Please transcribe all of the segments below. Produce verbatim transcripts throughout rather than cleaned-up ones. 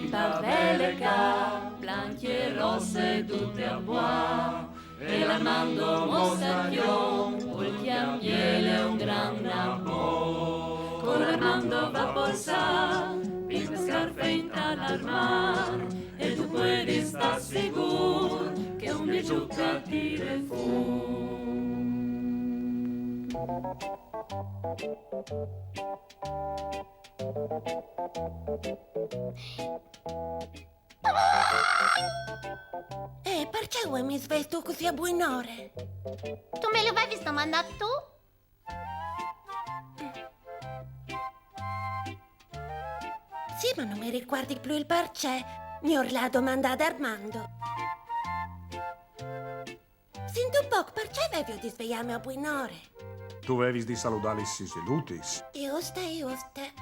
Sta vele ca, blancje e rosse, dute a boà, e l'Armando mostacjon, cul cjambiel e un gran nabò. Col Armando va polsà, pì scarfe intal armar, e tu puedis sta sigûr che un di giuca tire fûr. Eh, parcè ue mi svestu cussì a buinore? Tu me lu vevis domandât tu? Sì, ma no mi ricuardi plui il parcè. Mi lu à domandât Armando. Sint un pôc, parcè vevio di sveâmi a buinore? Tu vevis di saludâ lis sisilutis. Juste, juste.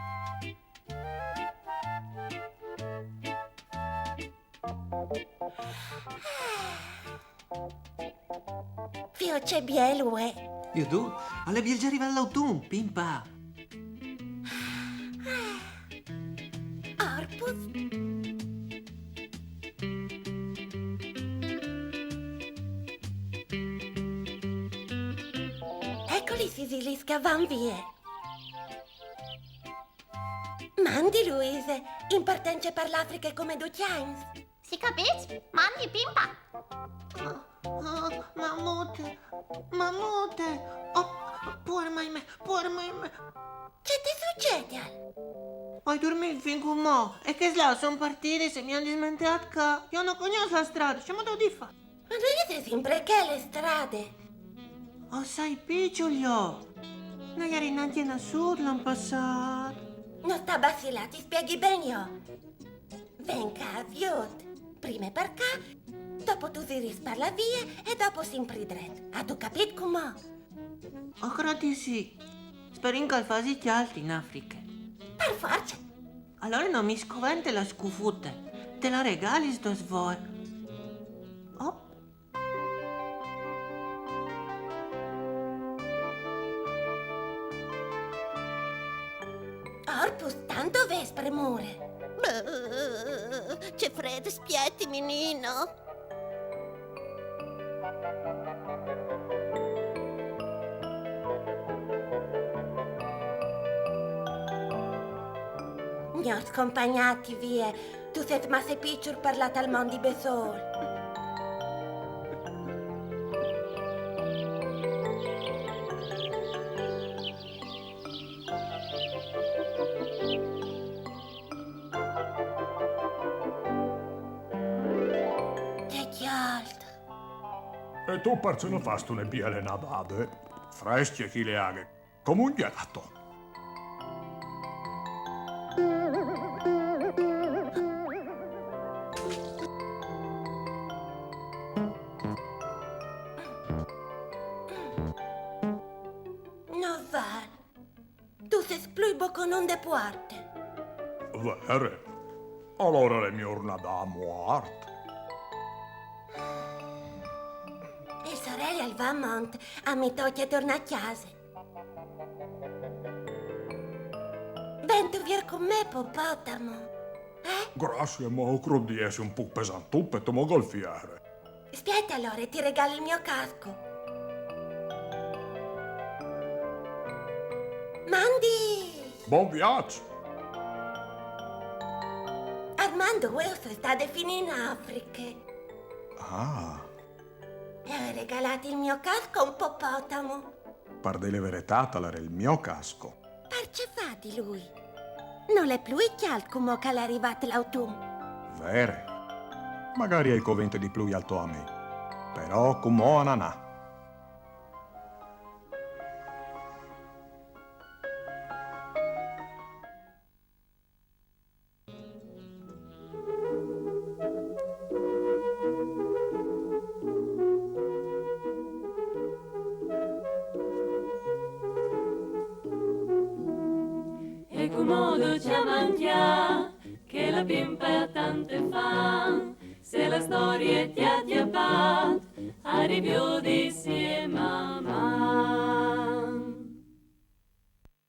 Fiu, ce biel, uè. Viodût, al è biel za rivât l'autun, Pimpa. Orpus. Eco lis sisilis che a van vie. Mandi, Luise, in partence par la Afriche cumò ducj i agns. Si capìs? Mandi, Pimpa! Oh, oh, mamute, mamute! Oh, puar mai me, puar mai me! Ce ti sucedial? Ai durmît fin cumò, e chês là a son partidis e mi àn dismenteât ca. Jo no cognòs la strade, cemût aio di fâ? Ma no ise simpri chê la strade? O sai, piçul jo. No jerin nancje nassût l'an passât. No sta basilâ, ti spieghi ben jo. Ven ca, viôt. Prime par ca, dopo tu ziris par la vie e dopo simpri dret. Âstu capît cumò? O crôt di sì. Sperìn che al fasi cjalt in Afriche. Par force. Alore no mi scovente la scufute. Te la regali, se tu vûs. Oh. Orpus, tant o vês premure. Beh, ce frêt, spietimi, Nino. Gnots, compagnati vie, tu sês masse piçul par lâ tal mont di bessôl. Ce cjalt! E tu parcè no fâstu une biele nadade? Frescje chê aghe, come un gjelato. No vâl. Tu sês plui boconon de puarte. Vere? Alore al è miôr nadâ a muart. E sorele al va a mont, a mi tocje tornâ a cjase. Vento vier cun me, ipopotamo? Eh? Graciis, ma o crôt di jessi un pôc pesantut pe tô mongolfiere. Spiete alore, ti regali il gno casco. Mandi! Bon viaç! Armando, jo o soi stade fin in Afriche. Ah. E o ai regalât il gno casco a un ipopotamo. Par dî la veretât, al jere il gno casco. Parcè fâ di lui? Nol è plui cjalt cumò che al è rivât l'autun. Vere. Magari al covente di plui al to amì. Però cumò a nanà. E cumò ducj a mancjâ, che la Pimpa e à tante fam, se la storie ti à cjapât, a riviodisi e mamà.